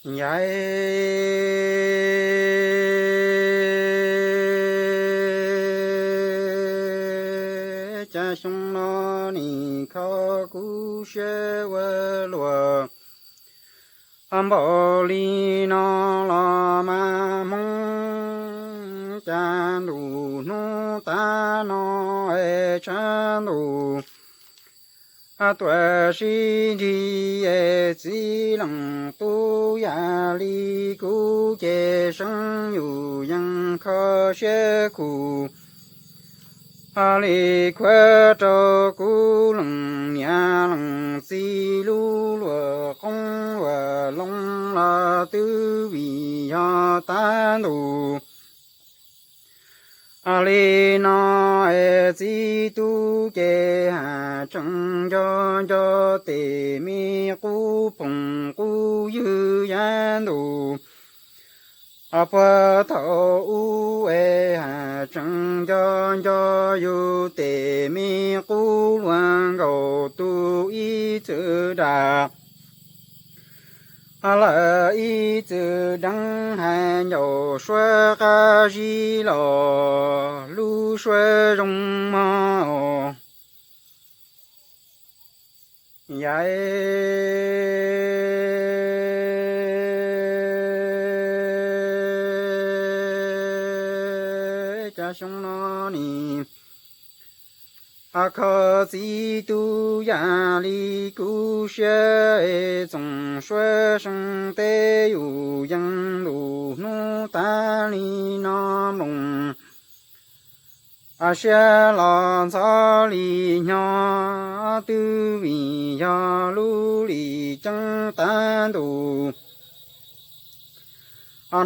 Yaiv, cas xyoo no nim kho kuv siab ua luaj npaum li no los mas Hmoob, cas ntuj hnub tas no es tshav ntuj tuaj sib nrig es txiv leej tub yam li kuv ces seeb yus yeej kho siab khuv li khuav rau kuv leej niam leej txiv lub luag qoob luag loo los twb vim yog tab ntuj li no es txiv tub ces haj tseem nco nco tej me qub phooj qub ywg yav ntuj puag thaum ub es haj tseem nco nco yus tej me qub luag nkaus tu ib txwm dag lawm ib txwm deev hais ncauj suab qab zib los lub suab zoo mog. Yaiv, cas xyoo no nim kho txiv tub yam li kuv siab es txooj suab seev teb yus yeej ntuj hnub tas li no nplooj siab los ntxhov li nyo twb vim yog lub lim ceeb tab ntuj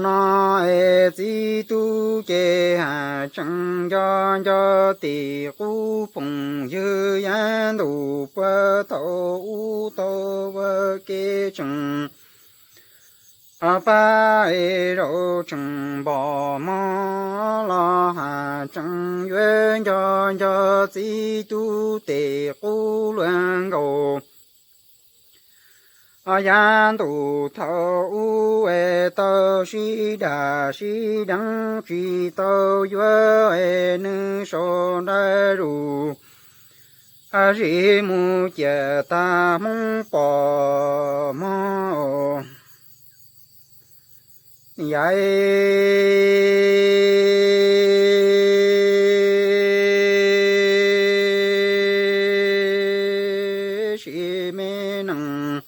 no es txiv tub ces haj tseem nco nco tej qub phooj ywg yav ntuj puag thaum ub tau ua kev tseem pab es zaum tseem npom mog los haj tseem yuav nco nco txiv tub tej qub luag nkaus yav ntuj thaum ub es tau sib dag sib deev tsis tau yuav es nws sau nra zus zis mus ciam tag Hmoob pom mog. Yaiv, sim me neej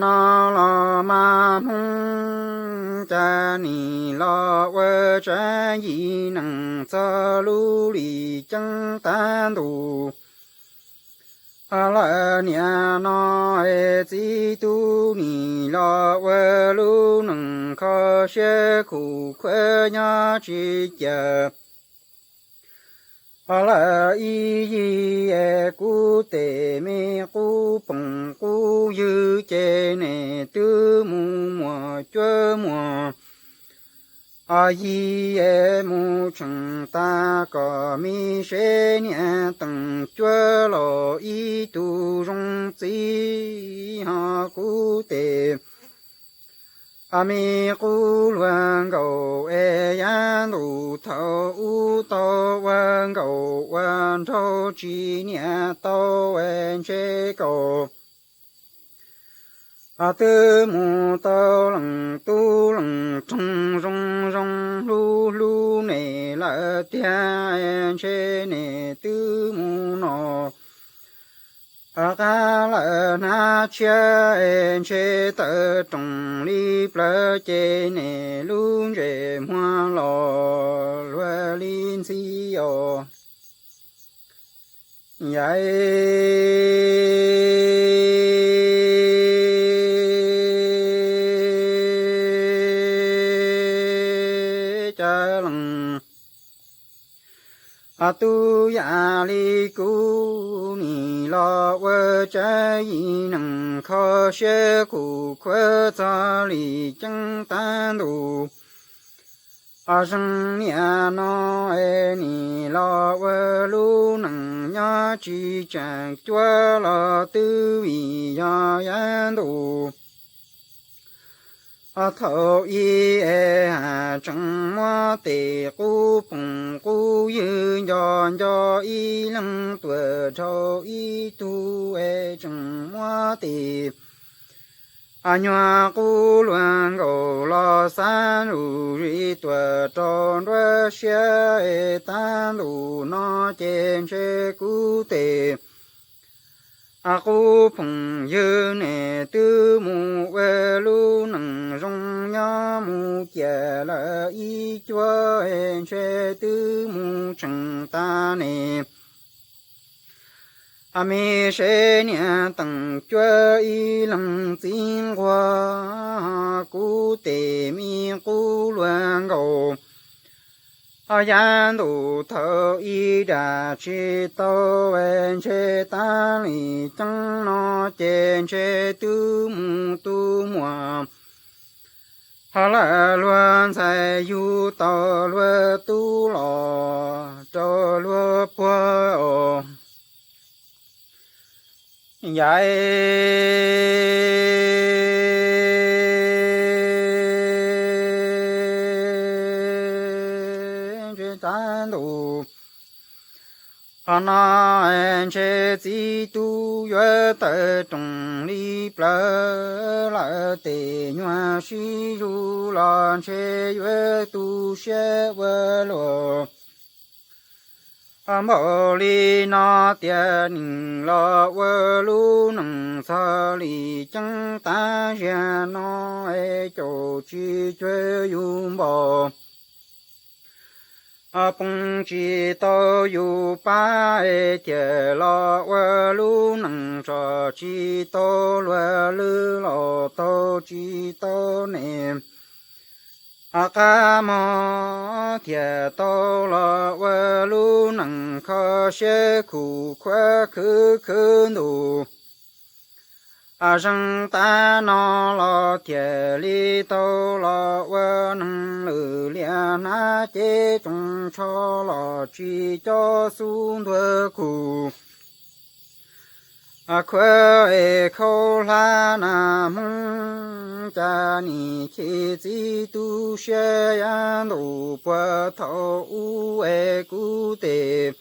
no los mas Hmoob, cas nim los ua tsav yim neej txog lub lim ceeb tab ntuj lawm. Niaj no es txiv tub nim los ua lub neej kho siab khuv khuav nyob tsis cas lawm ib yig es kuv tej me qub phooj qub ywg ces nim twb mus muaj cuab muaj yig es mus tseem tas kom me seb niam teej cuab los ib tug zoo txiv ho kuv tej me qub luag nkaus es yav ntuj thaum ub tau ua nkaus ua nraug tsis niam tau es ntshe kaum twb mus tau leej tub leej roog zoo zoo hlub hlub nim lawm tiag es ntshe nim twb mus noj qab lawm hnab tshiab es ntshe tawm rooj li plawv ces nim lub ntsej muag los luag li ntxhi os. Yaiv, cas leej tub yam li kuv nim los ua tsav yim neej kho siab khuv khuav txog lim ceeb tab ntuj. Zeej niaj no es nim los ua lub neej nyob tsis tseem cuab los twb vim yog yav ntuj Thaum ub es haj tseem muab tes qub phoom qub ywg nco nco ib leeg tuam dhau ib tug es tseem muab tes nyuag qub luag nkaus los xab lus zis tuam rau nruab siab es tab ntus no ces ntshe kuv tes qub phoom ywg ne twb mus ua lub neej zoo nyob mus ciam lawm ib cuab es ntshe twb mus tseem tas ne. Me seb niam teem cuab ib leeg txiv nquag kuv tes me qub luag nkaus. Yav ntuj thaum ub dam tsis tau es ntshe tab li ceeb no ces ntshe twb mus tu muam ho lawm luag ntxhais yug tau luag tub los rau luag puag os. Yav ntshe tab ntus no ntshe txiv tub yuav tawm roos li plawv lawm tes nyuag sib zug los ntshe yuav tu siab ua luaj npaum li no tias nim los ua lub neej txog li ceeb tab sis no es caum tsis cuag yus npaum. Poob tsis tau yus pab es thiaj los ua lub neej tso tsis tau luag lwj los taug tsis tau ne. Qab mog thiaj tau los ua lub neej kho siab khuv khuav khwv khwv ntuj. Zeeg tab no los thiaj li tau los ua neeg lwm liam hnab ces tsoos tsho los tsis cob xub ntuag khuv. Khuav es khaub hlab nas hmoob cas nim chim txiv tu siab yav ntuj puag thaum ub es kuv tes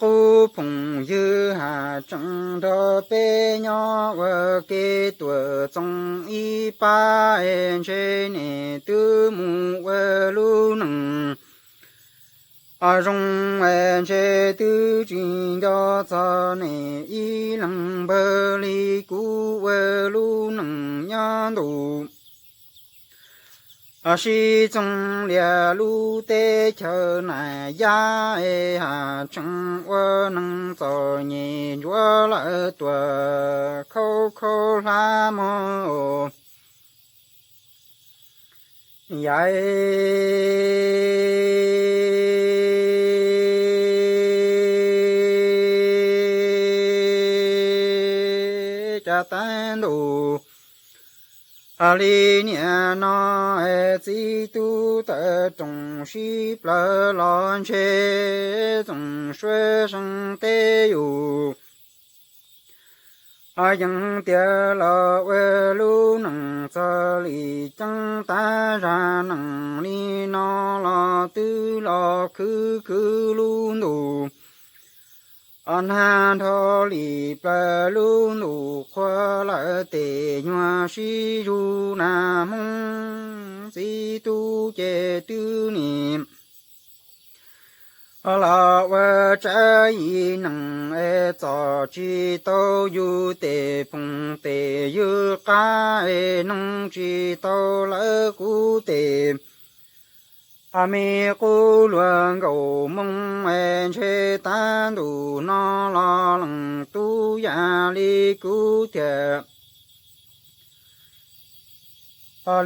qub phoom ywg haj tseem nrog peb nyob ua ke tuam txoos ib pab es ntshe nim twb mus ua lub neej zoo es ntshe twb tsis nco txog nim ib leeg npawg li kuv ua lub neej nyob ntuj sib txoog lias lub teb chaws nais yab es haj tseem ua neeg txom nyem ntsuav lawm tuam khaub khaub hlab mog. Yav cas tab ntus li niaj no es txiv tub tawm roos sib plawv los ntshe txoos suav seej teb yus yeej tiag los ua lub neej txog li ceeb tab zag neej li no los twb los khwv khwv lub ntuj nag nrho li plaws lub ntuj qhua lawm tes nyuag sib zug nas hmoob txiv tub ces twb nim los ua tsawv yim neej es txom tsis tau yus tes phoom tes ywg qab es noog tsis tau lawv kuv tes me qub luag nkaus moo es ntshe tab ntus no los leej tub yam li kuv thiaj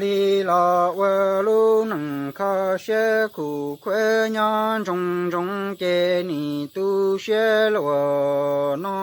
li los ua lub neej kho siab khuv khuav nyob ntsoov ntsoov ces nim tu siab luaj no.